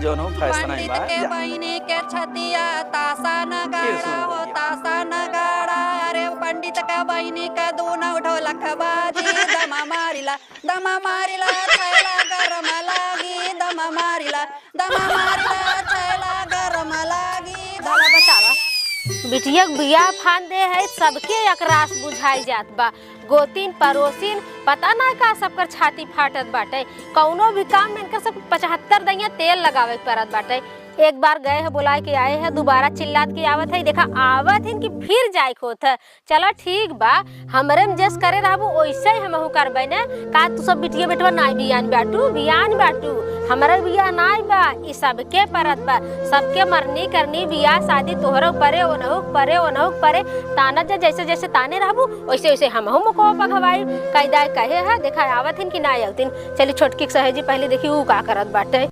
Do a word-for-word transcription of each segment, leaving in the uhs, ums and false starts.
जौन हो फैशन है पंडित बा, के जा। बहिनी के छतिया, तासा नगाड़ा हो, तासा नगाड़ा। अरे पंडित के बहिनी के दूनो ढोलक बाजी, दमा मारिला, दमा मारिला, छैला गरम लागी, दमा मारिला, दमा मारिला, छैला गरम लागी, दमा। बतावा, बिटिया के बियाह फान दे है, सबके एकरास बुझाई जात बा। गोतिन परोसिन पता ना का सबकर छाती फाटत बाटे। कौनो भी काम में इनकर सब पचहत्तर दइया तेल लगावे के परत बाटे। एक बार गए है, बोलाए के आए है, दोबारा चिल्लात के आवत है। देखा, आवत हिन कि फिर जाए के होत है। चला ठीक बा, हमरे में जस करे रहबू, ओइसे ही हमहू करबे ने। का तू सब बिटिया बेटवा नाई बियान बाटू, बियान बाटू, हमरे बियाह नाई बा, ई सबके परत बा, सबके मरनी करनी, बियाह शादी तोहरो परे, ओनहू परे, ओनहू परे, ताना जा जैसे जैसे ताने रहबू, ओइसे ओइसे हमहू मुखवा पघवाई। कैदा कहे है, देखा आवत हिन कि ना आवतिन। चली छोटकी के सहेजी पहले देखी ऊ का करत बाटे।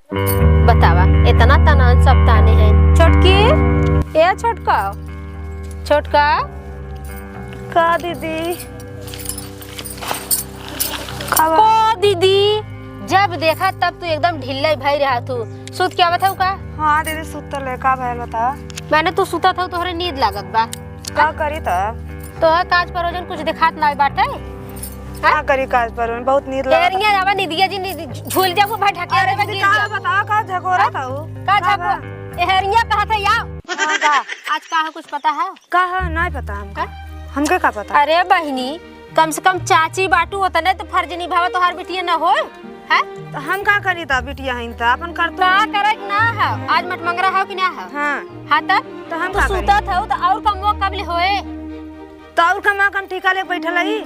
बतावा, इतना तनान सब ताने हैं। छोटकी, ए छोटका, छोटका। का दीदी? का बा? को दीदी, जब देखा तब तू एकदम ढिल्ले भई रहा तू। सूत के आवत हऊ का? हाँ दीदी, सूतल है। का भयल बता? माने तू सुतत हऊ, तोहरे नींद लागत बा। का करी त? तोहर काज परोजन कुछ देखात नाई बाटे? का करी काज परोजन? बहुत नींद लागत। हेरिया आवा निदिया जी, निदि-, झूल जाबू भाई, ढकेले अरे में दीदी, गिर का जाबू। बता, का झगोरा हाँ? था वो? का का झगो-, बा? ए, हेरिया कहा था या? हाँ, का? आज का है कुछ पता है? का है? नाई पता हमका। का? हमके का पता? अरे बहिनी, कम से कम चाची बाटू ओतने तो फर्ज निभावा, तोहार बिटिया न होय, हैं? तो हम का करी ता बिटिया हईन ता अपन करतूत का करे के ना है? आज मटमंगरा हो कि ना है? हाँ। हाँ तब? तो हम तू का करी? सुतत हो तो और कमवा कब ले होए? तो और कमवा कम ठीका ले बैठल हई?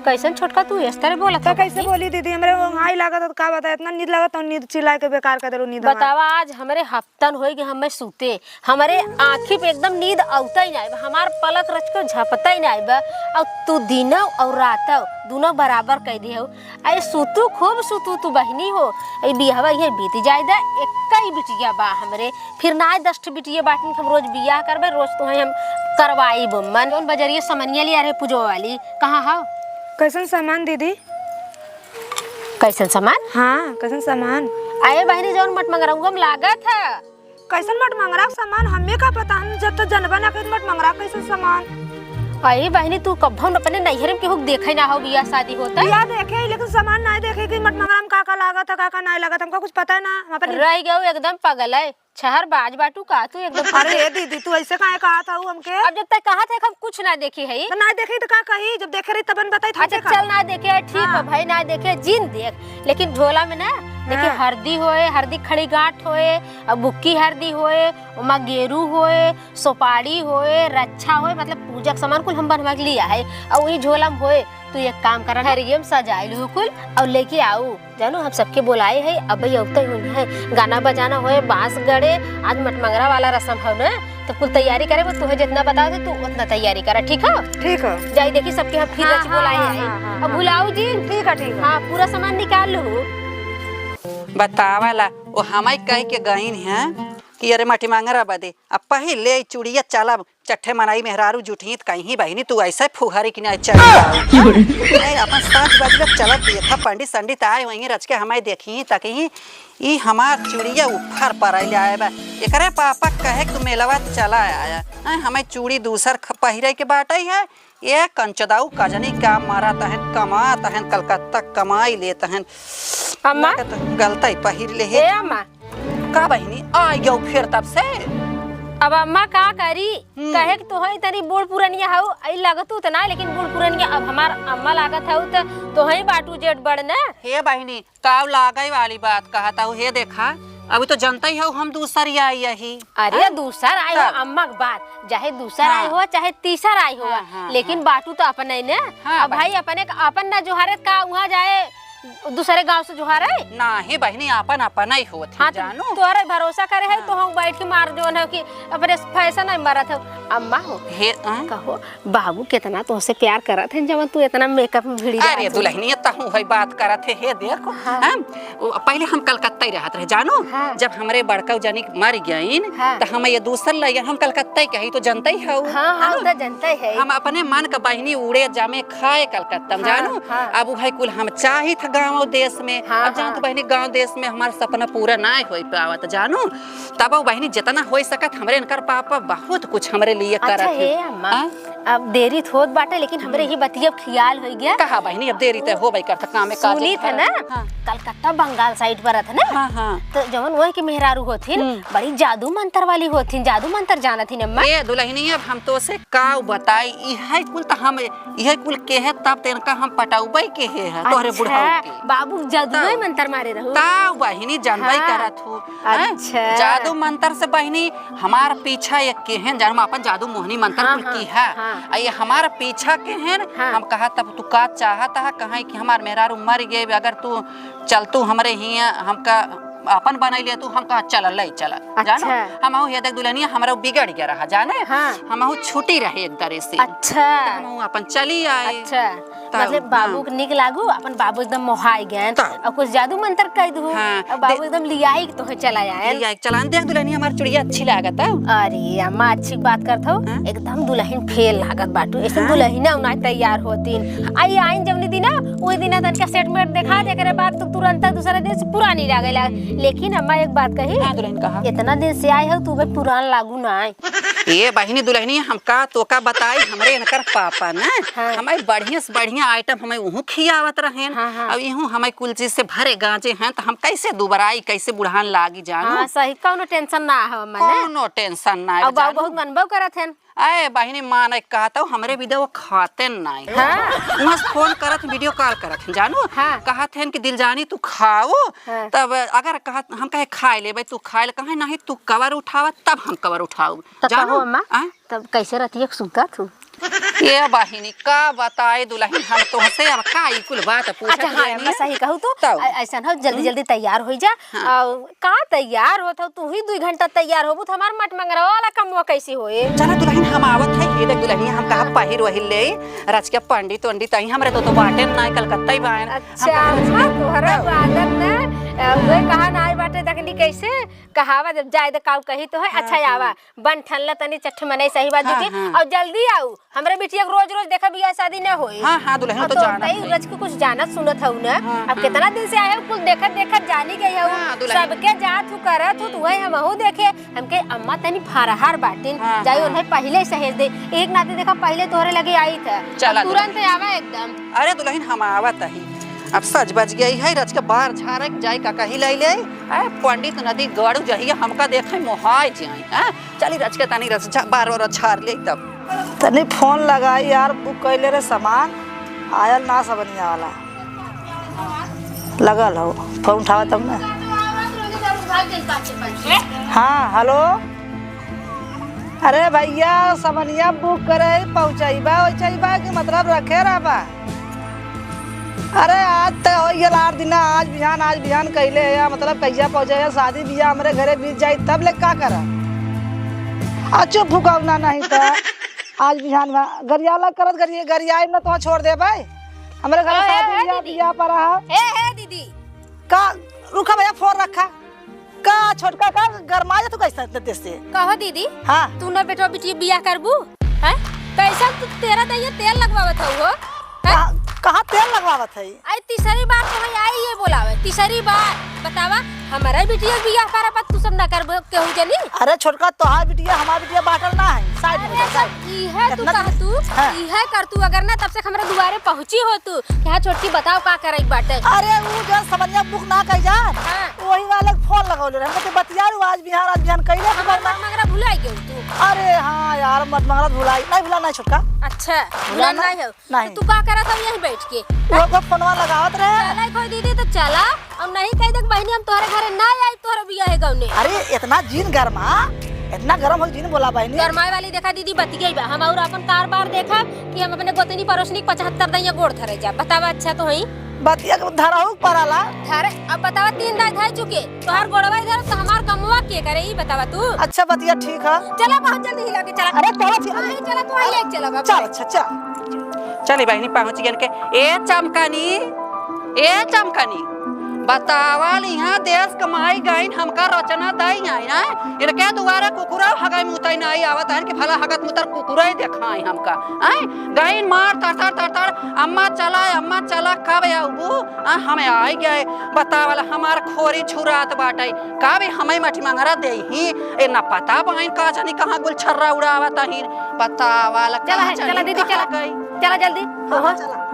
कैसन छोटका तू एस तरह बोलत तो हो कैसे बहिनी? बोली दीदी, हमरे ओंघाई लागत है तो का बताए, इतना नींद लागत तो नींद चिल्ला के बेकार कर देलू नींद हमार। बतावा, आज हमरे हफ्तन होई कि हमें सूते, हमरे आँखी पे एकदम नींद अउतै नाई बा, हमार पलक रच के झपतै नाई बा। और तू दिनो और रातो दुनो बराबर कइ दिहउ। अरे सुतू, खूब सुतू तू बहिनी हो, ई बियाहवा इहे बीत जाए दा, एक्कै बिटिया बा हमरे, फिर नाई दस ठो बिटिया बाटिन, हम रोज बियाह करबे, रोज तोहे हम करवाई बम्मन। जौन बजरिया समनिया लिया रहे पूजवा वाली, कहाँ हौ? कैसन सामान दीदी? कैसन सामान? हाँ, कैसन सामान? अरे बहिनी, जौन मटमंगरउआ में लागत है, कैसन मटमंगरा के सामान? हमें का पता, हम जब तो जनबा ना करी मटमंगरा कैसन सामान। अरे बहिनी, तू कभो न अपने नैहर में केहू के देखे ना हो, बियाह शादी होता है? बियाह देखे, लेकिन सामान नाई देखे कि मटमंगरा में का का लागत है, का का नाई लागत, हमका कुछ पता है ना। हम अपन रह गयो एकदम पगल है, छहर बाज बाटू का तू एकदम अरे पगल। ए दीदी, तू ऐसे काहे कहा था हमके? अब जब तक कहा था हम कुछ ना देखे है। तो ना देखे तो का कही, जब देखे रही तबन बताई था अच्छा, हमके का? चल ना देखे, ठीक हाँ। है भाई, ना देखे, जिन देख, लेकिन झोला में ना देखे हाँ। हरदी होए, हरदी खड़ी गांठ होए, अब बुक्की हरदी होए, ओमा गेरू होए, सोपारी होए, रच्छा होए, मतलब पूजा के सामान कुल हम बनवा के लिया है। और वही झोला में होए, तू एक काम करा, हरिये में सजाए लू कुल और लेके आऊ। जानो, हम सबके बोलाए है, अब अउते हुई है, गाना बजाना होए, बांस गड़े, आज मटमंगरा वाला रसम हो ना, तो कुल तैयारी करे, वो तुहे जितना बताओ थे, तू उतना तैयारी करा, ठीक हो? ठीक हो। जाई देखी सबके हम फिर हाँ, रच हाँ, बोलाए हाँ, हैं। हाँ, हाँ, अब हाँ। भुलाऊ जी। ठीक है, ठीक है। हाँ, पूरा सामान निकाल लू। बतावला, वो हमाई कह के गईन है कि अरे मटमंगरा बदे, अब पहिले ई चुड़िया चला, चट्ठे मनाई मेहरारू जुटही त कहीं बहिनी तू ऐसे फुहरी कि नहीं चल जाऊ। ए, अपन साँच बजले चलत देखा पंडित संडित आए वहीं रच के हमें देखी तकही ई हमार चुड़िया उफर पर आइले आए बा। एकरे पापा कहे तू मेलवा चला आया। हैं, हमें चूड़ी दूसर ख-, पहिरे के बाटे है। ए कंचदाऊ कजनी का मारा तहन कमा तहन कलकत्ता कमाई ले तहन। अम्मा? लागत गलतई पहिर ले हे। ए अम्मा? का बहिनी, आ गयो फिर तब से? अब अम्मा का करी? हम्म। कहे कि तोहई तनी बूढ़ पुरनिया हऊ, आई लगतू त ना, लेकिन बूढ़ पुरनिया अब हमार अम्मा लागत हऊ, त तोहई बाटू जेठ बड़ न। हे बहिनी, काव लागई वाली बात कहत हऊ, हे देखा, अभी तो जनतई हऊ हम दूसर आई यही। अरे हाँ? दूसर आई हो, तब? अम्मा के बात, चाहे दूसर हाँ। आई हो, चाहे तीसर आई हो, हाँ, हाँ, लेकिन हाँ। बाटू तो अपने न। हाँ, अब भाई बहिनी। अपने क-, अपन न जोहारे का उहाँ जाए, दूसरे गांव से जोहारे? नाही बहिनी, आपन अपन ही होत है, हाँ, तो जानू। तोहरे भरोसा करे है, हाँ। तो हम बैठ के मार जोन है कि अपने फैशन नहीं मारत है। अम्मा हो, हे, हाँ? कहो, बाबू कितना तोहसे प्यार करत है, जब तू इतना मेकअप में भिड़ी अरे रहत हो। दुल्हनिया, तहु है बात करत है, हे देखो, हाँ। हम, वो, पहले हम कलकत्ता ही रहत रहे, जानू? हाँ। जब हमरे बड़का जनी मर गईन, हाँ। तो हम ये दूसर लगे, हम कलकत्ता ही कही, तो जनते ही हो, हाँ, हाँ, जानू? तो जनते है। हम अपने मन का बहिनी उड़े जामे खाए कलकत्ता में, हाँ, जानू? हाँ। अब वही कुल हम चाहित गाँव देश में। हाँ, अब जान हाँ। तू बहिनी, गाँव देश में हमार सपना पूरा नाय होई पावत, जानू। तब वो बहिनी, जितना होई सकत, हमरे इनकर पापा बहुत कुछ हमरे लिए अच्छा, करत हे हैं। अम्मा, हाँ? अब देरी तो होत बाटे, लेकिन हमरे हम्म। ही बतिया ख्याल होई गया। कहा बहिनी, अब देरी ते होबे करत, कामे काज सुनी थे ना, हाँ। कलकत्ता बंगाल side पर रहत ना, हाँ, हाँ। तो जवन वही के मेहरारू होथिन, हम्म। बड़ी जादू मंतर वाली होथिन, जादू मंतर जानत हिन अम्मा। ए दुलहिनी, अब हम तो से का बताई, इहे कुल त हम, इहे कुल के है, तब तेनका हम पटौबे के है, है, तोहरे अच्छा, बुढ़ऊ के। बाबू जादू तब। मंतर मारे रहू। तब बहिनी जानबे हाँ। करत हूँ। हैं? अच्छा। जादू मंतर से बहिनी हमार पीछा एक के हैं, जान हम अपन जादू मोहनी मंतर हाँ, कुल हाँ, की है। हाँ। आ ये हमार पीछा के हैं, हाँ। हम कहा तब तू का चाहत है, कहा कि हमार मेहरारू मर गए, अगर तू चल तू हमरे हियाँ, हमका अपन बनाई ले तू, हम कहा चल ले चल। अच्छा। जानो? हम आहू ये देख दुलहिनिया, हमरा बिगड़ गया रहा, जाने? हाँ। हम आहू छुट्टी रहे एक तरह से। अच्छा। तो हम आहू अपन चली आए। अच्छा। तब, मतलब बाबू हाँ। के निक लागू, अपन बाबू एकदम मोहाई गए। तब। और कुछ जादू मंतर कह दू। हाँ। और बाबू दे- एकदम लियाई के तोहे चला आए। लियाई के चला आए। देख दुलहिनिया, हमार चुड़िया अच्छी लागत है। अरे अम्मा, अच्छी बात करत हो। हाँ? एकदम दुलहिन फेल लागत बाटू। ऐसे हाँ। दुलहिना उनाई तैयार होतीन। आई आइन जवनी दिना, वही दिना तनका सेट मेट देखा दे, एकरे बाद तो तुरंत दूसरा दिन से पुरानी लागे लागे। लेकिन अम्मा एक बात कही, हाँ, दुलहिन कहा। इतना दिन से आए हो, तू भाई पुरान लागू ना आए। ए बहिनी दुलहिनी, हम का तो का बताई, हमरे इनकर पापा ना, हाँ। हमें बढ़िया से बढ़िया item हमें उहू खियावत रहेन। हाँ, हाँ। अब इहू हमें कुल चीज से भरे गांजे हैं, तो हम कैसे दुबराई, कैसे बुढ़ान लागी जानू? हाँ, सही, कौनो tension ना हो मने। कौनो tension ना है अब बाबू जानू। बहुत मनबो करत हैं। अरे बहिनी, माने कहत हो, हमरे video खाते नाई। हाँ। वहाँ से फोन करत, video call करत हैं, जानू? हाँ। कहत हैं कि दिल जानी तू खाओ, हाँ। तब अगर कहत, हम कहे खाए लेबे, तू खाए ले, कहे नहीं, तू कवर उठावा, तब हम कवर उठाऊ। तब जानू? कहो अम्मा, आय? तब कैसे रहती है सुता तू? ए बहिनी, का बताए दुलहिन, हम तोहसे अब का ई कुल बात पूछत अच्छा, हाँ, रहनी? अम्मा सही कहू तो, तब। अ-, ऐसन हो, जल्दी हम्म। जल्दी तैयार हो जा, हाँ। और का तैयार होत हो, तू ही दुई घंटा तैयार होबू, तो हमार मट मंगरवा वाला कमवा कैसे होए? चला दुलहिन, हम आवत है, ये देख दुलहिन, हम कहा पहिर वहिर ले, रच के पंडित वंडित आई, हमरे तो, तो बाटे ना, कलकत्ता ही बाएन। हम अच्छा, कहा, अच्छा, तोहरा तब। बादत ना, अ, उहे कहा ना आई बाटे, देखनी कैसे कहावत, जब जाए दे काऊ कही तो है, हाँ, अच्छा हाँ। आवा, बन ठन ला तनी चट्ठ मने सही बात हाँ, जुटी, हाँ। और जल्दी आऊ, हमरे बिटिया के रोज रोज देखा बियाह शादी ना होई। हाँ, हाँ, दुलहिन और तो तो जानत तई नहीं। रच के कुछ जानत सुनत हऊ ना। हाँ, अब हाँ। कितना दिन से आए हो, कुल देखत देखत जानी गई हो। हाँ, दुलहिन। सबके जात हूँ करत हूँ, तो वही हमहू देखे। हमके अम्मा तनी फरहार बाटिन, हाँ, जाई हाँ। उन्हें पहिले सहेज दे। एक नाते देखा पहिले तोहरे लगे आई था। चला अब तुरंत दुलहिन। आवा एकदम। अरे दुलहिन हम आवत ही। अब सज बज गई है, रच के बार झारे जाई का कही लाई ले। आए पंडित नदी गड़ू जहिया हमका देखे मोहाय जाई। हैं? चली रच के तनी रच झा-, बार बार झार ले तब। तनी फोन लगाई यार, बुक कैले रे सामान, आयल ना सबनिया वाला। लगल हो, फोन उठावा तब ना। हाँ, हेलो। अरे भैया, सबनिया बुक करे, पहुँचैबा, उचैबा कि मतलब रखे रहबा? अरे आज त हो गया आठ दिन, आज बिहान, आज बिहान कैले है, मतलब कहिया पहुँचे है, शादी बियाह हमरे घरे बीत जाई तब ले का करा? आ चुप फुकौना नहीं त आज बिहान में गरियाला करत गरिए, गरियाई न तो छोड़ दे भाई। हमरे घरे ए, शादी ए, बियाह, दीदी। बियाह पर रहा। ए, ए, दीदी। का, रुका भैया, फोन रखा। का छोटका का गरमा जा तू कैसे देश से? कहो दीदी, हाँ। तू ना बेटवा बिटिया बियाह करबू? हैं? कैसा तू तेरा दैया तेल लगवावत हऊ हो? हैं? कहाँ, कहाँ तेल लगवावत है? आई तीसरी बार तो आई ये बोलावे, तीसरी बार। बतावा, हमारा बिटिया बियाह करब, तू सब ना करबो केहू जनी? अरे छोटका, तोहार बिटिया, हमार बिटिया बाटल ना है, side में अरे जा, सब side। इहे तू इतना कर तू, हाँ। इहे कर तू, अगर ना तब से हमरे दुआरे पहुँची हो तू। क्या छोटकी बताओ का करे बाटे? अरे ऊ जो सबनिया बुक ना कई जा, हाँ। वही वाले के फोन लगौले रहे। हम कहते बतिया लू आज बिहान, आज बिहान कइले हम तू करना। मट मंगरा भुलाई गयो तू। अरे हाँ यार, मट मंगरा भुलाई, नहीं भुला नहीं छोटका। अच्छा, भुला भुला ना। नहीं हो। नहीं। तो तू का करत हो यहीं बैठ के? वो को फोनवा लगावत रहे। चला कोई दीदी तो चला, और नहीं कह दे बहिनी हम तोहरे घरे ना आई, तोहरे बियाह है गौने। अरे इतना जिन गरमा, इतना गरम हो जिन बोला बहिनी। गरमाए वाली देखा दीदी बतियाई बा, हम और अपन कार बार देखा कि हम अपने गोतनी परोसनी के पचहत्तर दैया गोड़ धरे जा। बतावा अच्छा तो हई। बतिया के धरहु पराला। धरे, अब बतावा तीन दाई धाई चुके, तोहार गोड़वा इधर तो हमार कमवा के करे, ई बतावा तू। अच्छा बतिया ठीक है। चला बहुत जल्दी हिला के चला। अरे चलो फिर। हाँ, चला तू आई ले चला बाबा। चल अच्छा चल। चली बहिनी पहुँच गन के। ए चमकनी, ए चमकनी। बतावा, इहाँ देश कमाई गइन, हमका रचना दई आई ना। इनके दुआरे कुकुरा हगई मुतई नाई आवत है कि भला हगत मुतर कुकुरा ही देखाई हमका। आय, गइन मार तर तर तर तर, "अम्मा चला, अम्मा चला, कब आउबू?" आ, हम आई गए। बतावा, हमार खोरी छुरात बाटे। का बे, हमें मटमंगरा देही? ए, ना पता बहिन, का जानी कहाँ गुलछर्रा उड़ावत अहिन। पता वाला चला कहाँ है, जानी चला दीदी, कहाँ चला। गई। चला जल्दी। हाँ, हाँ। चला।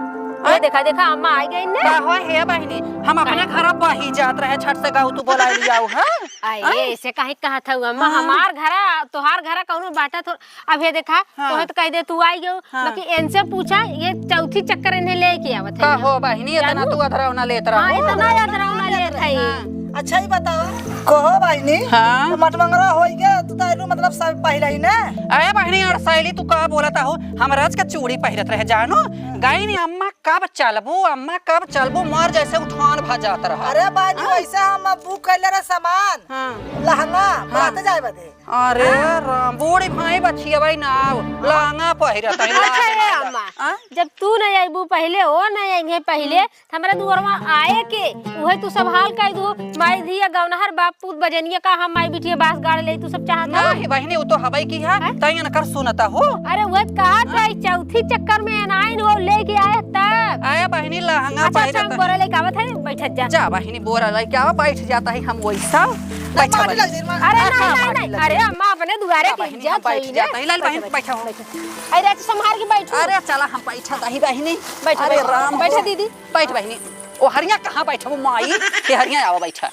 ये देखा, देखा, अम्मा आ गई ने। का हो हे बहिनी, हम अपने घर बही जात रहे, छट से गाऊ तू बोला लियाऊ, हाँ? आए, हाँ? ऐसे काहे कहत हऊ अम्मा? हाँ। हमार घरा, तोहार घरा कौनो बाटा थो-, अब ये देखा, हाँ। तोहे तो कह दे तू आई गयो, हाँ। बाकी इनसे पूछा, ये चौथी चक्कर इन्हें लेके आवत है का यहाँ। हो बहिनी, इतना जानू? तू अधरौना लेत हाँ, रहू। इतना अधरौना लेत है। हाँ। अच्छा ही बताओ, कहो बहिनी, हाँ। तो मटमंगरा होई गया, तू तो आइलू मतलब सब पहले ही ना। अरे बहिनी, अड़सैली तू का बोलत हो? हम रज के चूड़ी पहिरत रहे, जानू? गई नी अम्मा, कब चलबू अम्मा, कब चलबू? मार जैसे उठान भा जात रहा। अरे बाजी, हाँ। वैसे हम बुक कैले रहे सामान, हाँ। लहंगा, हाँ। बराते जाए बदे। अरे हाँ। राम, बूढ़ी भाई बचिया भाई ना आओ, लहंगा पहिरत है, अच्छा, लाज ए मांगत। अम्मा, हाँ? जब तू नहीं अइबू पहिले, ओ नहीं अइहे पहिले, हम्म। त हमरा दुआरवा आए के, उहे तू सब हाल कह दू, माई धिया गौनहर बाप पूत बजनिया का हम माई बिटिया बास गाड़ ले, तू सब चाहत हो? नहीं बहिनी, वो तो हवाई की है, हैं? तई अनकर सुनता हो। अरे वो कहा था, हाँ? चौथी चक्कर में अनाइन वो लेके आए तब। आया बहिनी, लहंगा अच्छा, अच्छा, पहिरत हम है। बोरा लेके आवत है, बैठत जा। जा बहिनी, बोरा लेके आवा, बैठ जाता है हम वही सब। बैठा माटी बहिनी। लग जाई, माटी। अरे आ, नहीं, का नहीं, माटी नहीं। लग अरे जाई? अम्मा अपने दुआरे जा के बहिनी, इज्जत हम बैठ होई जाता है। ना। लाल बहिनी, बैठा हो। अरे, अच्छा, संभाल के बैठो। अरे, चला, हम बैठा ताही बहिनी। बैठा, अरे, बैठा। राम बैठा हो। दीदी। बैठ बहिनी। ओ हरिया कहाँ बैठा? वो माई, के हरिया आवा बैठा।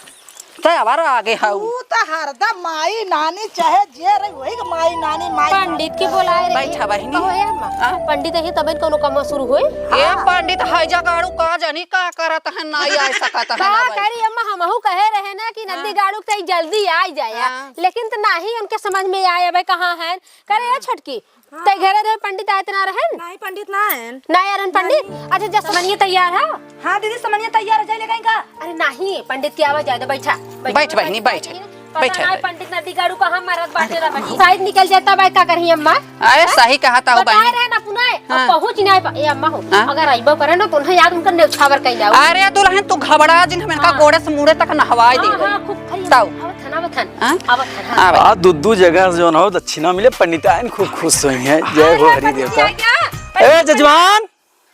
तै आवार आगे हऊ। तू त हरदम माई, नानी, चाहे जे रही, वही के माई, नानी, माई, पंडित नानी। के बोलाए रही। बैठा बहिनी। कहो, ए अम्मा, हाँ? पंडित यही तबे कौनो कमवा शुरू होई? ए हाँ। पंडित है जगाड़ू का जानी का करत है, नाई आ सकत है, का ना भाई। करी अम्मा, हमहू कहे रहे ना कि हाँ। नदी गाड़ू के तई जल्दी आ जाए, हाँ। लेकिन त नाही उनके समझ में आए, अबे कहाँ है? करे, ए छोटकी, हाँ। तई घरे रहे, पंडित आए त ना रहन? नहीं, पंडित ना आयन। ना आयन पंडित? नहीं। अच्छा, जा समनिया तैयार है? हाँ दीदी, समनिया तैयार है, जाए ले गई का? अरे नहीं, पंडित के आवा जाए दे, बैठा, बैठा। बैठ बहिनी, बैठ। पता बैठ। नहीं, पंडित नदी गाड़ू कहाँ मरत बाटे रहा। शायद निकल जाता भाई, का करही अम्मा? अरे हाँ? सही कहा था बताए बहिनी। रहे ना पुनाए, हाँ। अब पहुँच नहीं पा-, ए अम्मा हो, हाँ? अगर अइबो करे ना तो उन्हें याद उनका नेउछावर कइल जाओ। अरे दुल्हन तू घबरा जिन, हम इनका हाँ। गोड़े से मुड़े तक नहवाए दे हाँ, रही। हाँ, खूब खरी ताऊ। आवत हन, आवत हन, हाँ। आवत हन, हाँ। आ, दू, दू जगह से जौन हो दक्षिणा मिले, पंडिताइन खूब खुश होई हैं। जय हो हरि देवता। ए, जजमान।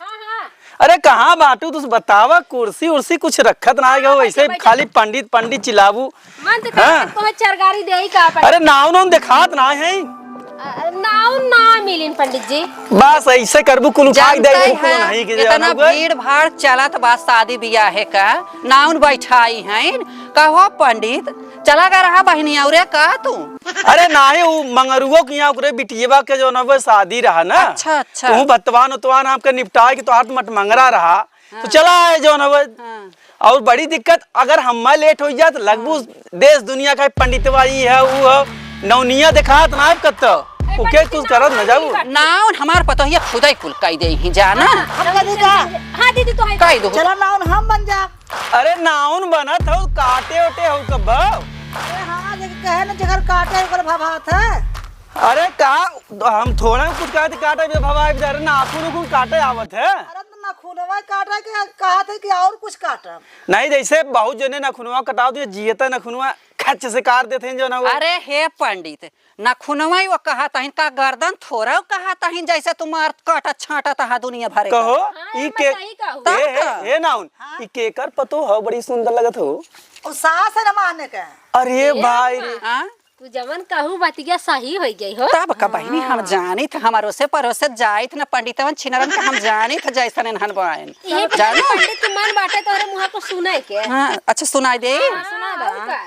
हाँ, हाँ। अरे, कहाँ बाटू? तू बतावा, कुर्सी उर्सी कुछ रखत ना है, हाँ, वैसे बैठा, खाली बैठा। पंडित, पंडित चिल्लाबू। मन तो हाँ। कहत, तोहे चरगारी देई का पंडित? अरे, नाउन उन देखात ना है। अ, नाउन ना मिलिन पंडित जी। बस ऐसे करबू, कुल उठाई दे, जानते कुल हैं, नहीं के इतना जानबू। भीड़ भाड़ चलत बा शादी बियाहे का, नाउन बैठाई हैं। कहो पंडित, चला गा रहा बहिनी, औरे का तू? अरे नाही, उ मंगरुओ के यहाँ ओकरे बिटियवा के जौन हवे शादी रहा ना। अच्छा, अच्छा। उ बतवान उतवान आपके निपटाए के तोहार तो मटमंगरा रहा। तो हाँ। चला आए जौन हवे। हाँ। और बड़ी दिक्कत, अगर हम्मा लेट हो जात, लगबू हाँ। देश दुनिया का पंडितवा ई है, उ है, नौनिया देखात ना है कत्तो। ए, उके पंडित कुछ जी, करत ना ना जाऊ। नाउन हमार पतोहिया खुदै कुल कई देही जाना। हाँ, हम कह दी का? हाँ दीदी, तो है। कई दो। चला नाउन हम बन जा। अरे नाउन बनत हऊ, काटे ओटे हऊ कब? अरे हाँ, जेके कहे न जेकर काटे ओकर भभात है। अरे का, हम थोड़ा कुछ कहते काटे बे भभाई, अरे नाखून उखून काटे आवत है। अरे तो नाखूनवा काटे के कहत है कि और कुछ काटब? नहीं, जैसे बहुत जने नाखूनवा कटावत है, जियता नाखूनवा खच से काट देते हैं जो ना वो। अरे हे पंडित, नखुनवा ही वो कहत हइन, का गर्दन थोड़ा कहत हइन, जैसे तुम्हार काटा छाटा तहा दुनिया भरे का। कहो, हाँ, ई अम्मा, के, सही कहू। ए, तब ए, का? ए नाउन, हाँ। ई केकर पतो हो, बड़ी सुंदर लगत हो। ओ सास है ना माने के। अरे ए भाई अम्मा, रे। हाँ? तू जवन कहू बतिया सही हो गई हो। तब का बहिनी, हम हाँ। जानित, हमारो से परोसे जाइत न पंडितवन छिनरन का हम जानित जैसन इन्हन बायन। ये जानू? पंडित के मन बाटे तोहरे मुँह पर सुनाए के। हाँ, अच्छा सुनाई दे। हाँ, सुना दो। और का?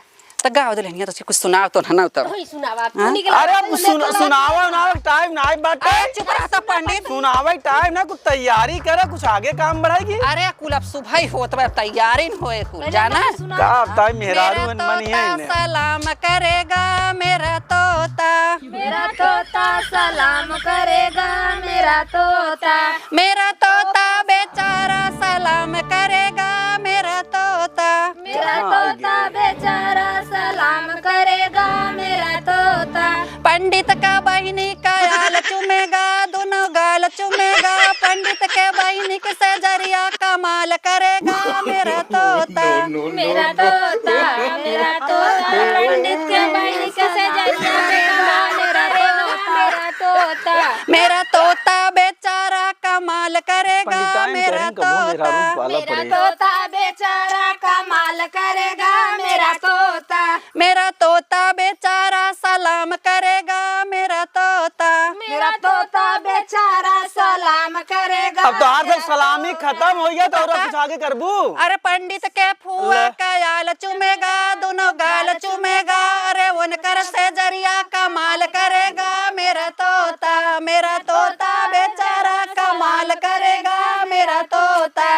त गाओ दुल्हनिया, तो कुछ सुनाओ तो ना, तो। वही सुनावा, हाँ? तू निकल अरे, अब सुन, सुनावा, उनावा टाइम ना आए बाटे। अरे, चुप रह तो पंडित। सुनावा टाइम ना, कुछ तैयारी करे, कुछ आगे काम बढ़ाएगी। अरे, कुल अब सुबह ही होत बा, तैयारी न होए कुल, पहले जाना? तो सुना। का बताई, मेहरारू मेरा मन ही है तोता इन्हें। सलाम करेगा, मेरा तोता। मेरा तोता सलाम करेगा, मेरा तोता। मेरा तोता बेचारा सलाम करेगा, मेरा तोता। मेरा हाँ, तोता ये। बेचारा सलाम करेगा, मेरा तोता। पंडित का बहिनी का आल चुमेगा, दोनों गाल चुमेगा। पंडित के बहिनी के सजरिया कमाल करेगा मेरा तोता। मेरा तोता, मेरा तोता, पंडित के बहिनी के सेजरिया पे कमाल करेगा मेरा तोता। मेरा तोता बेचारा कमाल करेगा मेरा तोता। मेरा तोता बेचारा कमाल करेगा मेरा तोता। मेरा तोता बेचारा सलाम करेगा मेरा तोता। मेरा तोता बेचारा सलाम करेगा। अब तोहार सब सलामी खतम होइ गया तो और कुछ आगे करबू? अरे पंडित के फुआ का आल चूमेगा, दुनो गाल चूमेगा, अरे उनकर सेजरिया कमाल करेगा मेरा तोता। मेरा तोता बेचारा कमाल करेगा मेरा तोता।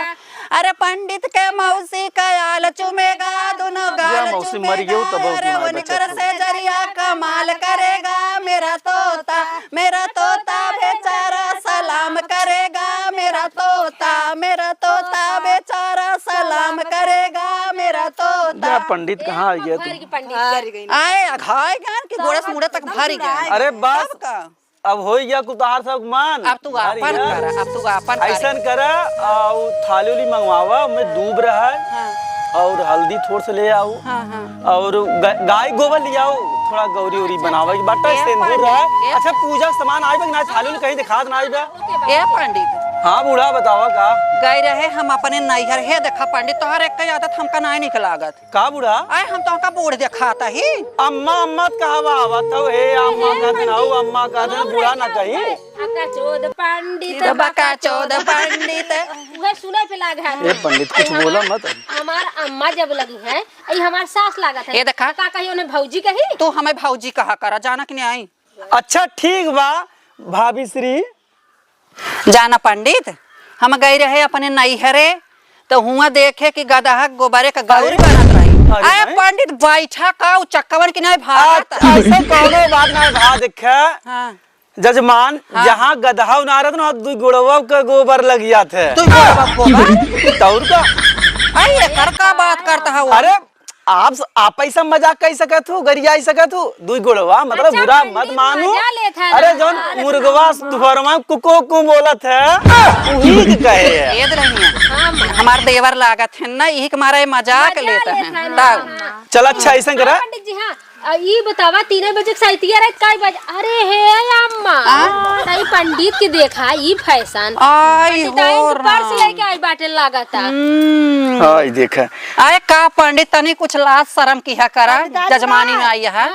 अरे पंडित के मौसी का आल चूमेगा, दुनो गाल चूमेगा। अरे उनकर सेजरिया कमाल करेगा मेरा तोता। मेरा तोता बेचारा सलाम करेगा मेरा तोता। मेरा तोता बेचारा सलाम करेगा मेरा तोता। जा पंडित कहाँ आ गया तू? पंडित आए अघाए गए कि गोड़े से मुड़े तक भर गए। अरे बस। अब होइ गया कुल तोहार सब मान। अब तू आपन करा, अब तू आपन करा। ऐसन करा, आउ थाली उली मंगवावा, ओमे दूब रहा है, हाँ। और हल्दी थोड़ से ले आउ। हाँ, हाँ। और ग-, गाय गोबर ले आउ, थोड़ा गौरी उरी बनावे के बाटे, ए सेंदूर पंडित, रहा है। ए अच्छा, पूजा के सामान आइबे कि ना, थाली उली कहीं दिखात ना आइबे। ए पंडित। हाँ बूढ़ा, बतावा का? गए रहे हम अपने नैहर, हे देखा पंडित, तोहर एक आदत हमका नाहीं निक लागत। का बूढ़ा? आए, हम तोहका बूढ़ देखात ही। अम्मा, अम्मा त कहवा आवत हौ, हे अम्मा कहत हौ, अम्मा कहत हौ, बूढ़ा ना कही। बकाचोद पंडित, बकाचोद पंडित। उहे सुने पे लाग है। ए पंडित, कुछ बोला मत। हमार अम्मा जब लगी है, ई हमार सास लागत है। ये देखा। का कही उन्हें भौजी कही? तू हमें भौजी कहा करा, जाना कि नहीं आई? अच्छा ठीक बा भाभी श्री। जाना पंडित, हम गए रहे अपने नैहरे, तो हुआ देखे कि गदहा गोबरे का गौरी अरे, बनत रही। अरे अरे भाई। पंडित बैठा का उ चक्कवन की नहीं भागत। आ, ऐसे कौनो बात नहीं भा देखे। हाँ। जजमान, हाँ। जहाँ गदहा उनारत ना, दुई गोड़वा के गोबर लग जात है। दुई गोड़वा के गोबर? तौर का? अरे, एकर का बात करता है वो? अरे, आप स-, आप ऐसा मजाक कह सकत हो, गरियाई सकत हो, दुई गोड़वा, मतलब अच्छा, बुरा पंडित मत मानू। मजा लेत है अरे, ना। जौन अरे, मुर्गवा हाँ, हाँ। दुपहरवा में कुकू कुकू बोलत है, उही के कहे है। ये तो नहीं है। हाँ, हाँ। हमार देवर लागत है ना, यही के मारे मजाक मजा लेत लेत है। है ना। तब। हाँ। चल, अच्छा, ऐसा करा। हाँ, पंडित जी, हाँ। आ, ई बतावा, तीन बजे के साइतिया रहे, काई बजे? अरे हे अम्मा, आ? तई पंडित के देखा, ई फैशन। आई पंडिताइन हो के पर्स राम। लेके आई बाटे लागता। हम्म। आई देखा। अरे का पंडित, तनी कुछ लाज शरम किहा करा, पंडिताइन जजमानी में आई है। हाँ।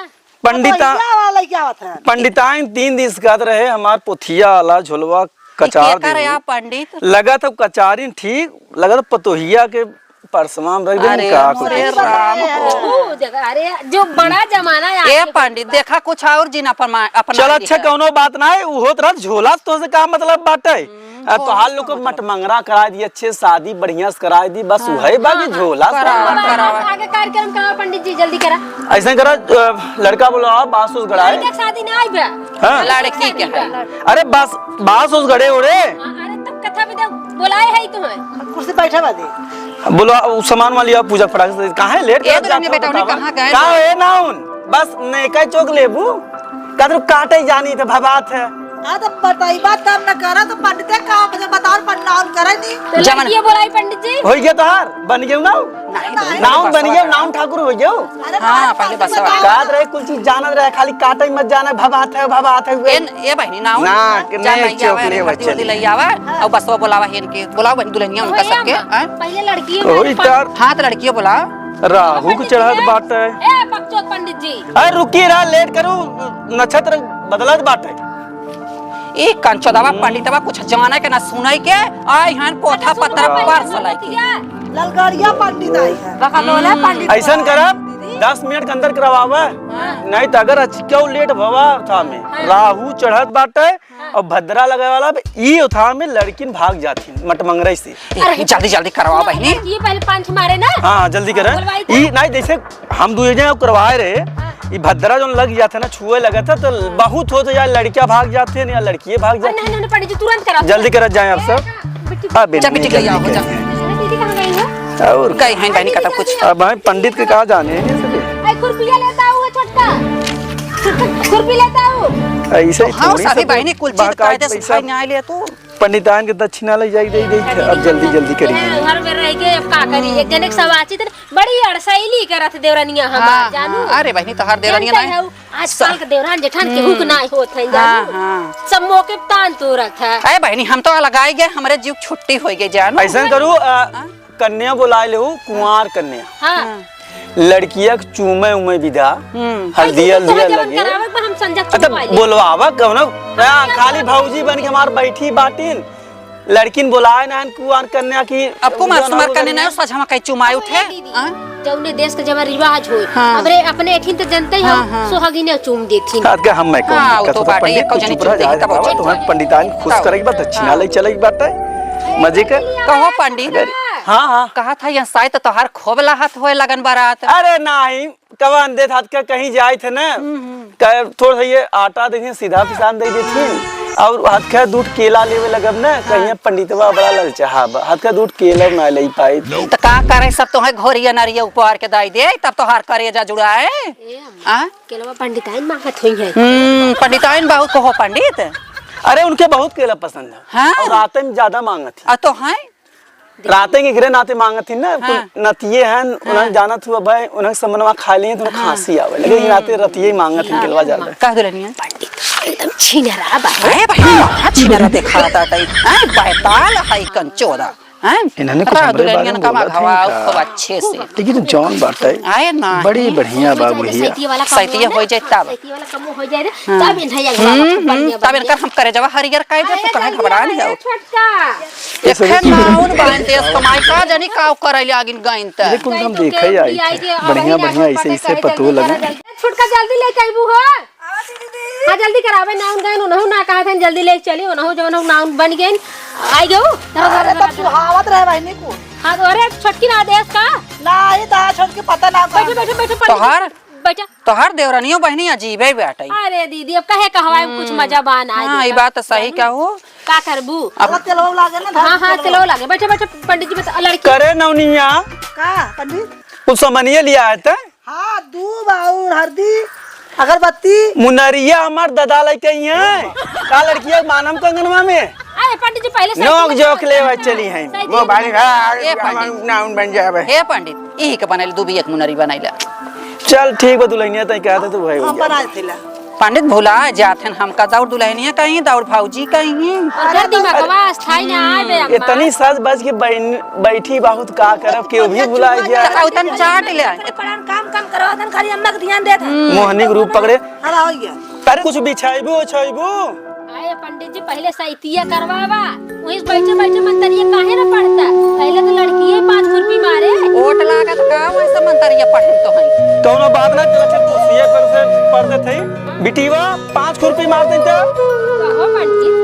पंडिता-, पतोहिया वाला क्या बात है? पंडिताइन तीन दिन से कहत रहे, हमार पोथिया वाला झोलवा ई कचार केकर देबू। या पंडित? लगत है कचारिन ठीक, लगत है पतोहिया के परसवा में रख देबू अरे का कुछ मोरे कुछ। राम हो। ओ, देख, अरे, जो बड़ा जमाना है ए आपके पंडित, पास। देखा कुछ और जिन अपन मा-, अपन चल, मान अच्छा, लिहा। कौनो बात ना है, उ होत रहा, झोला से तोसे का मतलब बाटे? हम्म, आ, तोहार झोला लोग से को मतलब। मटमंगरा कराई दी, अच्छे शादी बढ़िया से कराई दी, बस हाँ, उहे बा कि हाँ, झोला से करावा, मतलब। करावा। आगे कार्यक्रम का पंडित जी, जल्दी करा। ऐसा करा, अ, लड़का बोलावा, बास उस गड़ाए। लड़का के शादी ना आई बे। हाँ। लड़की के है। अरे बास, बास उस गड़े ओड़े। हाँ, अरे तब कथा भी दे, बोलाए है तुम्हें। कुर्सी बैठे बा दे। बोलो, उ सामान वाली आप पूजा फटाक से, काहे लेट ये करत तो जात नहीं हो, बेटा, उन्हें बतावा? कहाँ गए? का है नाउन? बस नेका चौक लेबू, का तो काटे जानी तो भबात है। हाँ, तो बताई बात काम न करा, तो पंडिते काम से बताओ, पंडाल करे दी। तो जमन लड़किए बोलाई पंडित जी। होई गया तोहार, बन गयो नाउन। नहीं, नहीं, नाउन बस बन गयो, बस। नाउन ठाकुर हो गयो। अरे हाँ, बात पहले बस बताओ। बात। याद रहे, कुल चीज जानत रहे, खाली काटे मत जाना, भबात है, भबात है, ए, ए बहिनी, ना हो। ना, जा नहीं, नहीं, चोक आवे, ले हरदी बच्चे। उरदी ले आवा, हाँ। और बसवा बोलावा हेन के, बोलाओ बहिनी दुल्हनिया उनका भैया सबके, माँ, हाँ? पहले लड़की ओही माँ, तार। हाँ, तो लड़कियों बोला। राहु के पंडित चढ़त जी, बाटे। ए, बकचोद पंडित जी। अरे रुकी रहा, लेट करू, नक्षत्र बदलत बाटे। ई कंचोदवा हम्म। पंडितवा कुछ जाने के ना सुने के, आई हन पोथा अच्छा, पत्रा सुनो, पर्स पहले लेके। ललगड़िया पंडित आई है। बकलोले हम्म। पंडित। ऐसन करब, दस मिनट के अंदर करवावे, हाँ। नहीं तो अगर अचक्यौ लेट भवा था में, हाँ। राहु चढ़त बाटे हाँ। और भद्रा लगे वाला बे, ई उठा में लड़किन भाग जाती मटमंगरई से। ए, अरे। जल्दी, जल्दी करवाओ बहिनी। ये पहले पंच मारे ना। हाँ, जल्दी करें। बोलवाई तो। ई नहीं, जैसे हम दुई जने करवाए रहे, हाँ। ई भद्रा जोन लग जाते ना, छुए लगे थे तो बहुत होते यार, लड़कियां भाग जाते हैं या लड़कियां भाग अरे जाते नहीं, हैं। नहीं, पंडित जी, तुरंत करा, जल्दी तुरंत। करा जाए आप सब। हाँ, बेटी, जा, बेटी, जल्दी ले आओ, करें। जा। दीदी कहाँ गई हो? और कहीं है बहनी का तब कुछ। अब भाई पंडित के कहा जाने हैं ये सब। आई खुरपिया लेता हूँ छोटका। खुरपी लेता हूँ। ऐसे ही हाँ, थोड़ी सभी सब बहनी कुल चीज बहकाई कायदे से पैसा खाई ना ले तू। पंडिताइन के दक्षिणा ले जाई, दे दे। अब जल्दी जल्दी करी। ए, घर में रह के अब का करी? एक जने के सवाची थे, बड़ी अड़सैली करत देवरनिया हमार, हाँ, जानू। हाँ, अरे बहिनी, तोहार देवरनिया जानते ना हऊ, आजकल के देवरान जेठान केहू के ना होत है, हाँ, जानू। हाँ। सब मौके पे तान तोड़त है। अरे बहिनी, हम तो अलगाई गए, हमरे जीव छुट्टी होइ गई, जानू। ऐसा करू, आ, हाँ? कन्या बोलाए लेहू, कुंवार कन्या। हाँ। हाँ। लड़किया के चूमे उमे विधा, हम्म। हल्दिया ऐसे तो हल्दिया तोहरा जवन लगे। करावे के बा, हम संजय अच्छा, चुमवाए ले। बोलवावा कौनो, हाँ, हाँ, खाली बोलवावा। भौजी बन के हमार बैठी बाटिन, लड़किन बोलाए ना कुंवार कन्या की। अब कुमार जौन सुमार हो कन्या गई ना, ना। सच हम कहीं चुमाए उठे। अरे दीदी, हाँ? जौने देश के जवन रिवाज होई, हाँ। हमरे अपने एठिन तो जनते ही हाँ, हम हाँ। सोहगिने चूम देथिन। खात के हम मैं कौन हाँ, वो दिक्कत तो होता बाटे, पंडित, एको तू जनी चुप रह, चुप जाए रही, के तब बतावा, चुप तोहरा रही। पंडिताइन खुश तब। करे के बाद दक्षिणा हाँ। ले चले के बाटे। मजे के। कहो पंडित। अगर हाँ, हाँ। कहा था, यहाँ शायद तो तोहार खूब लाहत होए लगन बारात। अरे नाही, कवन देत हाथ का कहीं जाए थे ना, हम्म, हम्म। का थोड़ा सा ये आटा देखे सीधा पिसान दे देथिन, और हाथ का दूध केला लेवे लगब ना, हाँ। कहीं पंडितवा बड़ा ललचाहा बा, हाथ का दूध केला ना ले पाए। तो का करे, सब तोहे घोरिया नरिया उपवार के दाई दे, तब तोहार करेजा जुड़ाए। ए अम्मा, हाँ? केलवा पंडिताइन मांगत होई है। हम्म, पंडिताइन बाबू कहो पंडित। अरे उनके बहुत केला पसंद है। हाँ। और रात में ज्यादा मांगत है। आ तो हैं? राते के घरे नाते मांगत ही ना, हाँ। नतिये हैं, हाँ। उन्हें जानत हुआ भाई, उन्हें समनवा खा लिए तो हाँ। खांसी आवे लगे, हम्म। नाते रतिये मांगत ही हाँ। केलवा ज्यादा। कह दे रही है। पंडित एकदम छिनरा बा। अरे भाई, हाँ, छिनरा दिखाता है। हाँ, बैताल है कंचोदा। हैं? इन्हने कुछ रह हमरे बारे दुल्हनियन में का बोलत मघवा हैं का? खूब अच्छे से। लेकिन जौन बात है, आए ना। बड़ी बढ़िया बा बुढ़िया। सैतिये वाला कमवा सैतिये ना, हो जाए तब। सैतिये वाला कमवा हो जाए रे, हाँ। तब इन्हें अगवा हम्म, खूब बढ़िया हम्म, तब बढ़िया। इनकर हम करे जवा हरियर कह दे, अरे तू काहे जल्दी घबरान करा है? रे छोटका। एखे नाउन बांध देस कमाई का जानी काव करैले आगिन गइन त। अरे कुल हम गइन तो देखे के आई आई थे। के बढ़िया, अबहिन बढ़िया, आगवा ऐसे, पटे ऐसे करे पतो जल्दी लगे। करा जल्दी। छोटका जल्दी लेके आइबू हो। हाँ, जल्दी करावे, नाउन गइन, उनहु ना कहा था, जल्दी लेके चली, उनहु जवन हो नाउन बन गइन। आई गयो। अरे, तब सुहावत रहे बहिनी को। हाँ, तो अरे, छोटकी ना देस का? नाही, ता छोटकी पता ना बैठो, का। बैठो, बैठो, पंडित जी। तोहार, बैठो। तोहार देवरानियो बहिनी अजीबे बाटे। अरे दीदी, अब कहे कहवाए में कुछ हम्म। मजा बा ना हाँ, आइबे ई का। बात तो सही जानू? कहू। का करबू? अब अलग तेलवा लागे ना, हाँ, हाँ, तेलवा। तेलवा लागे। बैठो, बैठो, पंडित जी, बता, लड़की। करे नौनिया। का, पंडित? कुछ सामानिया लिया है त? हाँ, दूब और हरदी, अगरबत्ती। मुनरिया हमार ददा लइके आई हैं। का लड़किया मानम कंगनवा में? अरे पंडित जी, पहले से नोक जोख लेवे चली हैं। सही वो बात। बारी, हाँ, ए हम पंडित। नाउन बन जावे। हे पंडित, इही के बनैल, दूबी एक मुनरी बनैला। चल ठीक बा दुल्हनिया, तई कहते तो भाई हो हम गया। बनाए थे ला। पंडित भुला जात हन हमका, दौड़ दुल्हनिया कहीं, दौड़ भौजी कहीं। अरे दिमागवा स्थाई ना आवे अम्मा। इतनी सज बज के बहन बैठी बहुत का करब, केहू भी भुलाए जाए। अउतन चाट ले। प्रणाम, काम, काम करवा दन, खाली अम्मा के ध्यान देत है। हम्म। मोहनी के रूप पकड़े। हला हो गया। अरे कुछ बिछाइबू, उछाइबू? आए पंडित जी, पहले सैतिया करवावा, वहीं बैठे बैठे मंतरिया काहे ना पढ़ता? पहले तो लड़किए पाँच खुरपी मारे। ओट लागत का, वैसे मंतरिया पढ़े तो हैं। कौनो बात ना, चल, चल, कुर्सिये पर से पढ़ देते हैं। बिटिया, पाँच खुरपी मार देते। कहो पंडित,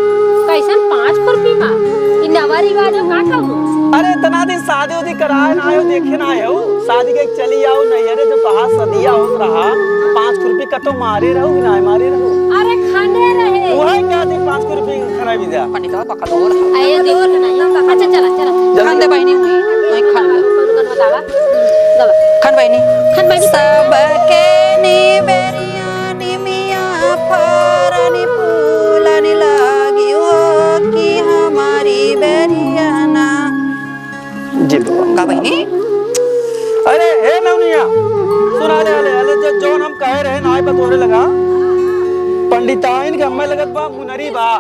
कैसन पाँच खुरपी मार? ई नवा रिवाज हो का कहू? अरे, इतना दिन शादी उदी कराए ना आयो, देखे ना आयो। शादी के चली आओ, नैहरे जो कहा सदिया होत रहा, पाँच खुरपी कतो मारे रहो कि ना मारे रहो? अरे, खाने रहे। वही क्या थी, पाँच खुरपी खाना भी दिया। पंडित बाबा का लोर है। अरे, दूर नहीं। अच्छा, चला, चला। जल्दी। खान दे बहिनी, वही, वही खान दे। कौन, कौन बतावा? हम्म, गवा। खान बहिनी। खान बहिनी। सबके निबेरिया निमिया फरन फूलन लागी हो कि हमारी बेरिया ना। जी बाबा। का बहिनी? अरे, हे नौनिया, सुन, आले, आले, आले, जो, जौन हम कहे रहे, नाई बतोरे लगा। पंडिताइन के हमें लगत बा, मुनरी बा।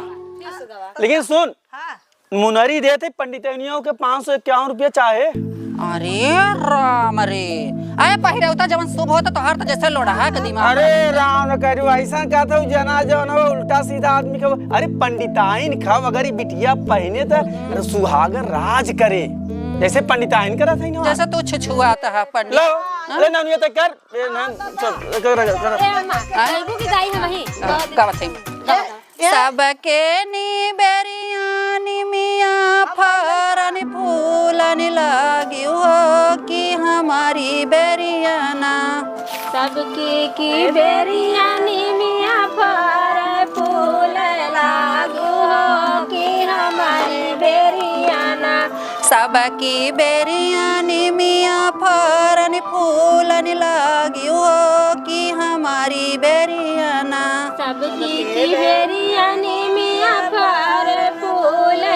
लेकिन सुन, हाँ। मुनरी देते पंडितनियों के पाँच सौ इक्यावन रुपया चाहे। अरे राम रे, अरे पहिरौता जवन शुभ होता तोहार तो जैसे लोढ़ा के दिमाग। अरे राम न करू, ऐसा का था उ जना जवन हो उल्टा सीधा आदमी के। अरे पंडिताइन खाओ, अगर ये बिटिया पहने तो सुहाग राज करे, जैसे पंडिताइन करा था ना। जैसे तू छुछुआत है पंडित। लो, हाँ? ले नौनिया तक कर, ए, ना, चल, कर, कर, कर। ए, अम्मा, हाँ? अइबू की जाई हम वहीं? हाँ, का बात है? सबके निबेरिया निमिया फरन फूलन लागी हो कि हमारी बेरिया ना। सबके की बेरिया निमिया फरन फूलन लागू हो कि हमारी बेरिया ना। सबकी बेरिया निमिया फरन फूलन लागी हो कि हमारी बेरिया ना। सबकी की बेरिया निमिया फरन फूलन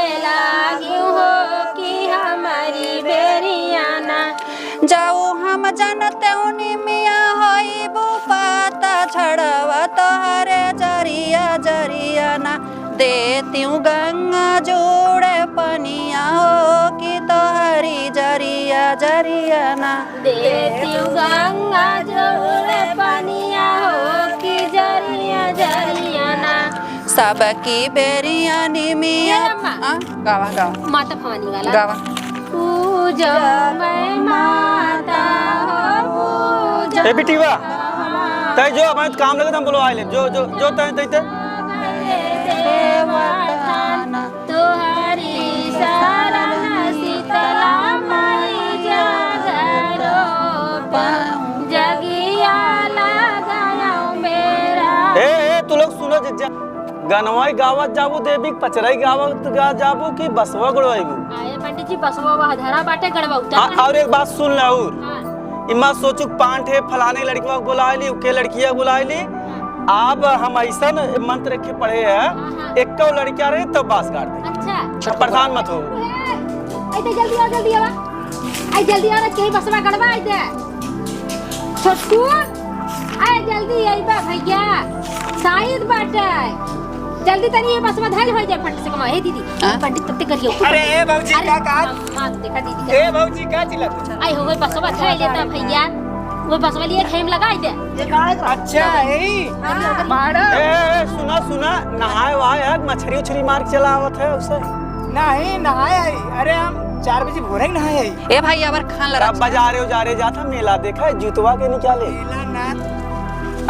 देतिउ गंगा जोड़े पनिया हो कि तोहरी जरिया जरिया ना। देतिउ गंगा जोड़े पनिया हो कि जरिया जरिया ना। सबकी बेरिया निमिया। ए अम्मा। हाँ, गावा, गावा। माता भवानी वाला। गावा। पूजो मैं माता हो, पूजो ए बिटिवा, तै जो, हमारे काम लगे तो हम बुलवा ले। जो, जो, जो तै, तै, तै। देवतान तोहरी शरण शीतला माई जगरूप जगिया लगायो मेरा। ए, ए, तू लोग सुनो, जिज्जा। गनवाई गावत जाबू देवी, पचराई गावत गा जाबू कि बसवा गड़वाईबू? अरे पंडित जी, बसवा वह धरा बाटे, गड़वा उतर हाँ, रहा। और एक बात सुन ले और। हाँ। इमा सोचू पांठ है, फलाने लड़कवा को बुला ली, उके लड़किया को बुला ली। हाँ। अब हम ऐसा न मंत्र के पढ़े हैं, हाँ, हाँ। एक लड़किया रहे तब बास गाड़ दे। अच्छा। अब परेशान मत हो। ए, आई दे जल्दी आ, जल्दी आ। आई जल्दी आ, के बसवा गड़वा आई दे। छोटकू, आए जल्दी अइबा भैया, शायद बाटे। जल्दी तनी ये बसवा धइल हो जाए फट से कमा। हे दीदी, हाँ? पंडित तब तक करियो। अरे, ए भौजी, अरे, का, का? माँ, माँ, देखा दीदी का। ए भौजी, का चिल्ला तू? आई हो, वो बसवा धइल लेता भैया, वो बसवा लिए खेम लगाई दे। अच्छा, यही? हाँ। बाड़ा। ए, ए, सुना, सुना, नहाए वहाए है, मछरी उछरी मार के चला आवत है उसे। नहीं, नहाए आई। अरे, हम चार बजे भोरे ही नहाए आई। ए भाई, अबर खान लड़ा तब बजारे उजारे जात ह, मेला देखा, जुतवा के निकाले। मेला ना।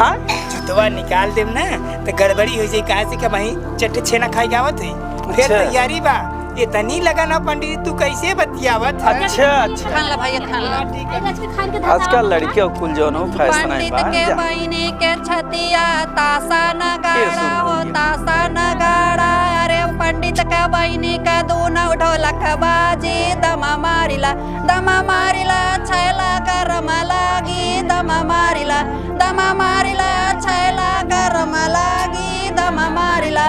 हाँ? जुतवा निकाल देब ना, त गड़बड़ी हो जाई, काहे से कि वहीं चट्टे छेना खाए के आवत है। फिर अच्छा। तैयारी बा। इतनी लगन है पंडित जी, तू कैसे बतियावत है? अच्छा, अच्छा। खान ला भाई, खान ला। हाँ, ठीक है। आजकल लड़के कुल जौन हो फैशन है पंडित बा, के जा। बहिनी के छतिया तासा नगाड़ा हो, तासा नगाड़ा। अरे पंडित के बहिनी के दूनो ढोलक बाजी, दमा मारिला, दमा मारिला, छैला गरम लागी, दमा मारिला, दमा मारिला, छैला गरम लागी, दमा मारिला।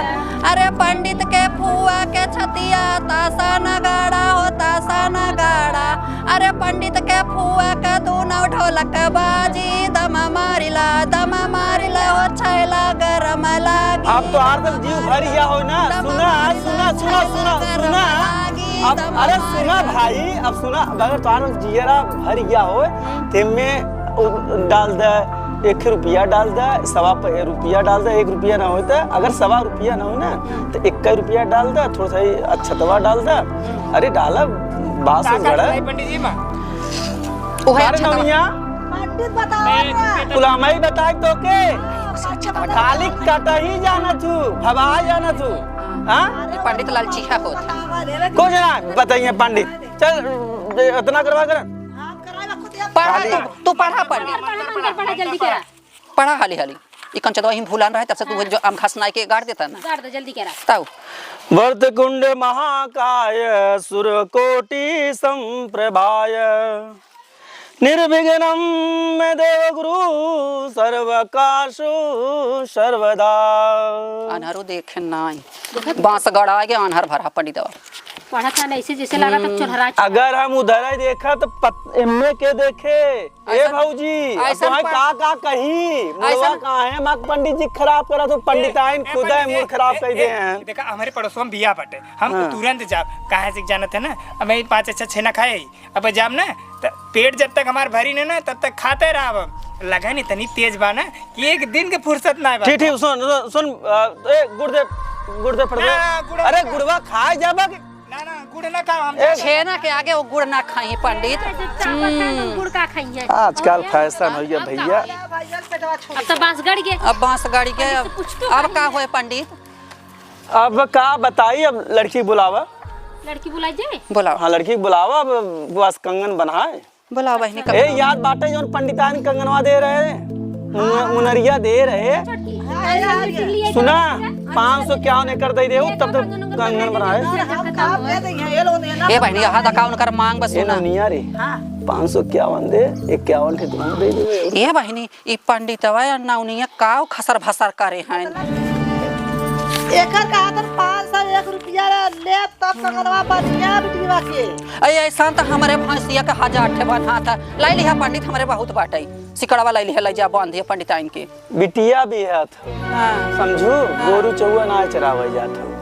अरे पंडित के फुआ के छतिया तासा नगाड़ा हो, तासा नगाड़ा। अरे पंडित के फुआ का दूनो ढोलक बाजी, दमा मारिला, दमा मारिला, हो छैला गरम लागी। अब तोहार सब जीव भर गया हो ना। सुना, सुना, सुना, सुना, सुना। अब, अरे सुना भाई, अब सुना, अगर तोहार सब जियरा भर गया हो, हम्म। तेमे उ डाल दे, एक रुपया डाल दे, सवा प-, रुपया डाल दे, एक रुपया ना होता, अगर सवा रुपया ना हो ना, हम्म। तो एक रुपया डाल दे, थोड़ा सा ही अक्षतवा डाल दे। हम्म। अरे डाला, बास काका गड़ा। सुनाई पंडित जी माँ। ओहे अरे अच्छा तो नौनिया। पंडित बताओ ना। गुलामाई बताए तो के? हाँ, अच्छा बताओ। खाली कटही जाना तू, भवा जाना तू। हाँ? ये पंडित लालची है होत। कुछ ना बताइए पंडित। चल, इतना करवा कर। पढ़ा खाली तू, तू पढ़ा पंडित। पढ़ा, मंत्र पढ़ा, जल्दी करा। पढ़ा हाली हाली। ई कंचदवा ही भूलान रहे, तब से तू हाँ। जो आम घास नाई के गाड़ देता ना। गाड़ दे, जल्दी करा। ताऊ। वक्रतुंड महाकाय सूर्यकोटि समप्रभाय। निर्विघ्नं मे देव गुरु सर्व कार्येषु सर्वदा। अन्हरो देखे नाई। देखत बांस गड़ा के अन्हर भरा पंडितवा। पढ़त ना ऐसे जैसे लागत अब हम्म। चोरहरा चोर। अगर हम उधर ही देखा तो पत-, एम्मे के देखे? ए ऐसन, भौजी, अब ऐसन तोहे पढ़-, का, का कही? मुड़वा ऐसन कहाँ है? माँ पंडित जी खराब करा तो ए, पंडिताइन ए, खुदा है पंडित जी, मूड खराब ए, कर दे ए, हैं। देखा, हमारे पड़ोसवा में बिया बाटे, हम हाँ। तुरंत जाब, काहे से जानत है ना, अब मैं पाँच अच्छा छेना खाए, अब जाब ना, त पेट जब तक हमार भरी न ना, तब तक खाते रहब। लगन इतनी तेज बा ना कि एक दिन के फुर्सत ना बा। ठीक, ठीक, सुन, सुन, सुन, अ, ए, गुड़ दे, गुड़ दे फटको। ना, गुड़ अरे, ना। गुड़वा खाए जाबा कि ना, ना, गुड़ ना खाओ हम। ए, छेना के आगे वो गुड़ ना खाई पंडित। जब चावल खाए, तो हम्म। गुड़ का खाई है? आजकल अब फैशन हो गया अब का भैया। खाई? अब तो बांस गड़ गए। अब बांस गड़ गए, पंडित से अब, पूछ तो अब का पंडित। होए पंडित? अब का बताई, अब लड़की बुलावा। लड़की बुलाई जाए? बुलावा। हाँ, लड़की बुलावा, अब बस कंगन बनाए। बुलावा बहिनी, ए, कंगन। याद बाटे जौन पंडिताइन कंगनवा दे रहे, मुन-, मुनरिया दे रहे। छोटकी, हाँ, याद है। सुना, पाँच सौ इक्यावन एकर दे दे, तब तक कंगन बनाए। हाँ, हाँ, दे देंगे, ये लो, ये ना ए बहिनी, यहाँ तक उनकर मांग बस ए सुना। नौनिया रे, हाँ। पाँच सौ इक्यावन दे, इक्यावन ठे तुम दे दे। ए बहिनी, ई पंडितवा या नौनिया काव खसर भसर करे हैं। एकर कहा तन पाँच सौ एक रुपया ले, तब कंगनवा बढ़िया बिटिया के। अरे ऐसा तो हमारे भैंसिया के हजार ठे बन्हा था। लाई लिहा पंडित, हमारे बहुत बाटे। सिकड़वा लाई लिहा, लाई जा बांध दिया पंडिताइन के। बिटिया भी है तो। हाँ। समझू? हाँ। गोरू चौआ ना चरावे जात हो।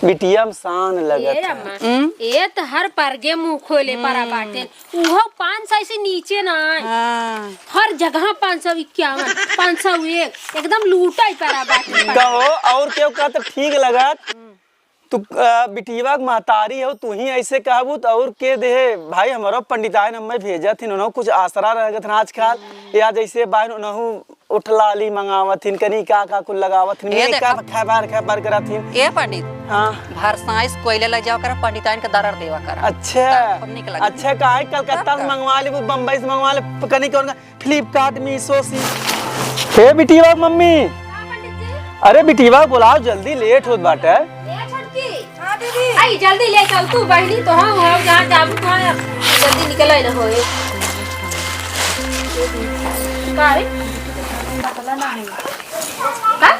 बिटिया में शान लगत ए है। अम्मा, हम्म? ए त हर परगे मुँह खोले परा हम्म। बाटे। उहो पाँच सौ से नीचे ना आए। हाँ। हर जगह पाँच सौ इक्यावन, पाँच सौ एक, एकदम लूटइ परा बाटे। कहो, और केहू का त ठीक लगत। तू, अ, बिटिया के महतारी हो, तू ही ऐसे कहबू त और के देहे? भाई, हमरो पंडिताइन हमें भेजत हिन, उन्हों कुछ आसरा रहत हिन आजकल। या जैसे बाइन उन्हों उठलाली मंगावत हिन, कनी का का कुल लगावत हिन, ए, makeup देखा। खैबार खैबार करत हिन। ए पंडित, हाँ। भर साइस कोयले ले जावा करा, पंडिताइन के दरर देवा करा। अच्छा। तब खूब निक लगे। अच्छा, काहे कलकत्ता तब से का? मंगवा लेबू, बम्बई से मंगवा ले, कनी कौन का Flipkart, Meesho से। हे बिटिया मम्मी। हाँ पंडित जी। अरे बिटिया बोलाओ जल्दी, late होत बाटे। ए छोटकी, हाँ दीदी। आई, जल्दी ले चल तू, बहिनी तो हम, हम जहाँ जाबू तहाँ जल्दी निकले न होए। का रे? बटला ना है। का?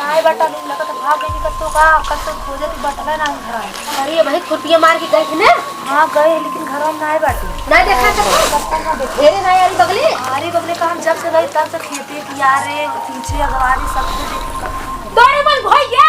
नाई बटल, लगत भाग गई कत्तो का, कत्तो खोजत बटला ना घर। अरे भाई, खुरपिया मार के गई थी ना? हाँ, गई, लेकिन घर में नाई बाटी। ना देखा तो? कत्तो ना देखा। अरे भाई, अरे बगले। अरे बगले का हम जब से गई, तब से खेती किया रे, पीछे अगवारी सब कुछ देखी। तोरे मन भइया।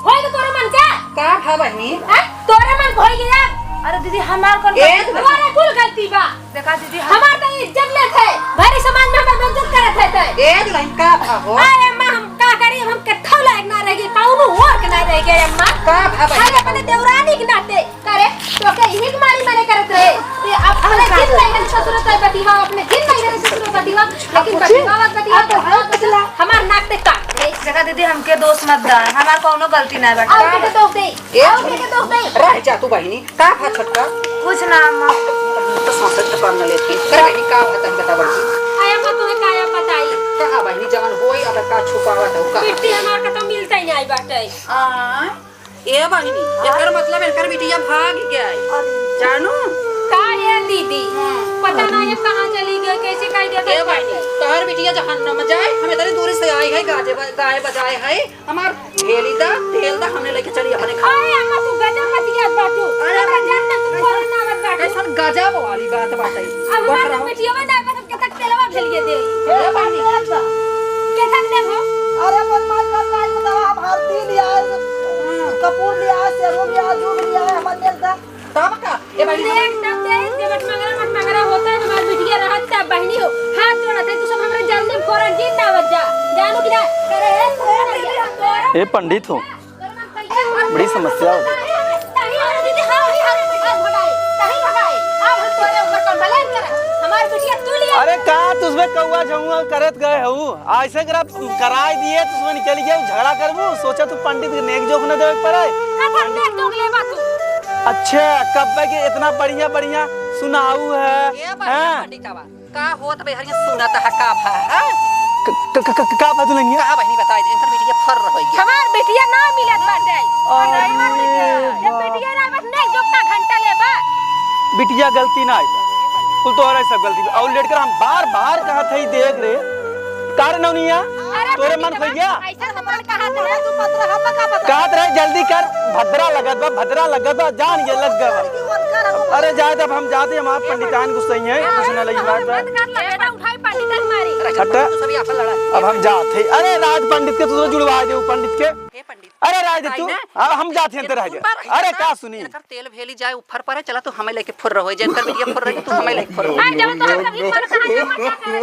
होई तो तोरे मन के? का भा बहिनी? हैं? तोरे मन होई गया? अरे दीदी, हमार कौन ए, गलती? तोरे कुल गलती बा। देखा दीदी, हम हमार तो इज्जत लेत है, भरी समाज में हमार बेइज्जत करत है ते। ए, दुल्हन का भा हो? अरे अम्मा, हम का करी, हम कत्थौ लायक ना रह गए, कौनो ओर के ना रह गए अम्मा। का भा बहिनी? हम अपने देवरानी के नाते करे, तो के यही के मारी मने करत रहे। ते अब अपने जिन नहीं है ससुर तो बतिवा, अपने जिन नहीं है ससुर बतिवा, लेकिन बतिवा मत बतिवा, बतिवा, बतिवा, हमार नाक ते काट दे। देखा दीदी, हमके दोष मत दा, हमार कौनो गलती ना बाटे। और के दोष दे? ए, और के दोष दे? रह जा तू बहिनी, का भा छोटका? कुछ ना अम्मा। तो सांसत तो काम न लेती। कर बहिनी, का भा तन बता बड़की? आया को तुम्हें काया बताई? कहा बहिनी, जवन होई, अब का छुपावत हो, का? बिट्टी हमार का तो मिलता ही नहीं बाटे। आ? ए बहिनी, एकर मतलब एकर बिटिया भाग गई। अरे। जानू? का ये दीदी? हाँ। पता ना ये कहाँ चली गई, कैसे कह दिया ए था। बहिनी, तोहर बिटिया जहन्नम में जाए, हम इतनी दूरी से आई है, गाजे ब-, गाए बजाए है, हमार भेली दा, तेल दा, हमने लेके चली अपने घर। अरे अम्मा, तू गजब मत किया बाटू। अरे हमरा जान तक तू बोले ना मत बाटू। कैसन गजब वाली बात बाटे। अब हमार बतराओ। बिटिया ना, बस केतक तेलवा भेलिए दे। ए, पानी। केतक दे हो? अरे, बदमाश, बदमाश, बतावा, हम हल्दी लिया है, हाँ। कपूर लिया है, सेरू लिया है, दूध लिया है, हमार नेक दा। तब का? ए, बहिनी, नेक तब दे, जे मटमगरा, मटमगरा होता है, हमार बिटिया रहत तब बहिनी हो। हाथ जोड़त है, तू सब हमरा जल्दी फोरन, जिन ना आवत जा। जानू कि ना? करे है, फोरन, ए, पंडित हो। बड़ी समस्या हो गई। अरे का तू उसमें कौआ झउआ करत गए हऊ? ऐसे करा कराई दिए, तू उसमें निकल गया, झगड़ा करबू, सोचा तू पंडित के नेक जोख न देवे के पड़े। अच्छा, कब के इतना बढ़िया बढ़िया सुनाऊ है, ये बढ़िया हैं? पंडितवा। का होत बे हरिया सुनत है का भा, हैं? क-, क-, क-, क-, का बा दुल्हनिया? का बहिनी बताई दे, इनकर बिटिया फर रह गई। हमार बिटिया ना मिलत बाटे। अरे जब बाप। बिटिया ना बस नहीं जोकता घंटा लेबा। बिटिया गलती ना आइबा। कुल तोहरा सब गलती बा। और लेटकर हम बार बार कहत हई देख रे। का रे नौनिया? अरे तोरे पंडित मन बा, खोइया? ऐसा तो मन कहत है। तू पत्र हम का पता? कहत रहे जल्दी कर, भद्रा लगत बा, भद्रा लगत बा, जान ये लग गवा। अरे जाए दे, अब हम जाते, हम आप पंडितान गुस्सई हैं, कुछ ना लगी बात बा। मत कर, लपेटा उठाई, पंडितन मारी। अरे, हट। तू सभी आपन लड़ा। अब हम जात है। अरे, राज पंडित के तू तो जुड़वा दे, पंडित के। हे पंडित। अरे, राज दे तू। ना। अब हम जात हैं, तेरा है। अरे, का सुनी? इनकर तेल भेली जाए, ऊपर पर है, चला तू हमें लेके फुर रहो, जे इनकर बिटिया फुर रही, तू हमें लेके फुर रहो। आ, जब तो हम सभी फुर कहाँ जावा, क्या करें?